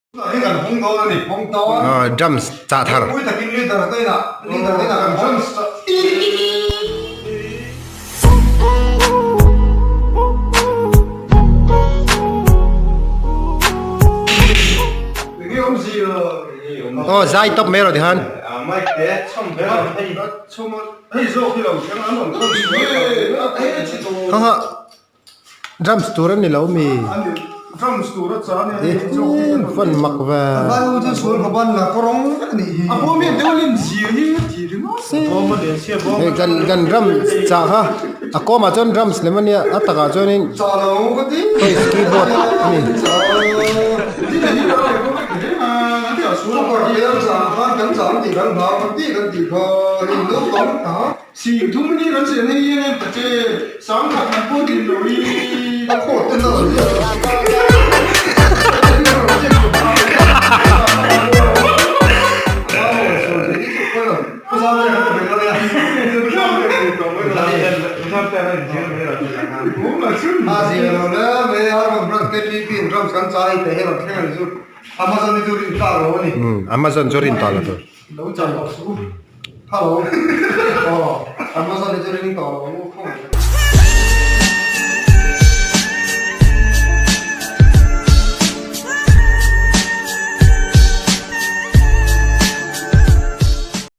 Drums chah thar. Aw zai tawp mai rawh tikhan. Haha. Drums tur a ni lo mi? Fan mak ve. Hei kan kan drums chah kha a kawmah chuan drums lem a nia a takah chuanin toys keyboard a ni. Sing thum ni kan siam hei hian ta che sang khat kan pawh din lo hi a khawt te na Amazon chu rin tah lo tur. Lo chah tawh suh. Hello. Aw, Amazon hi chu ring tawh lo ang u khawngaih.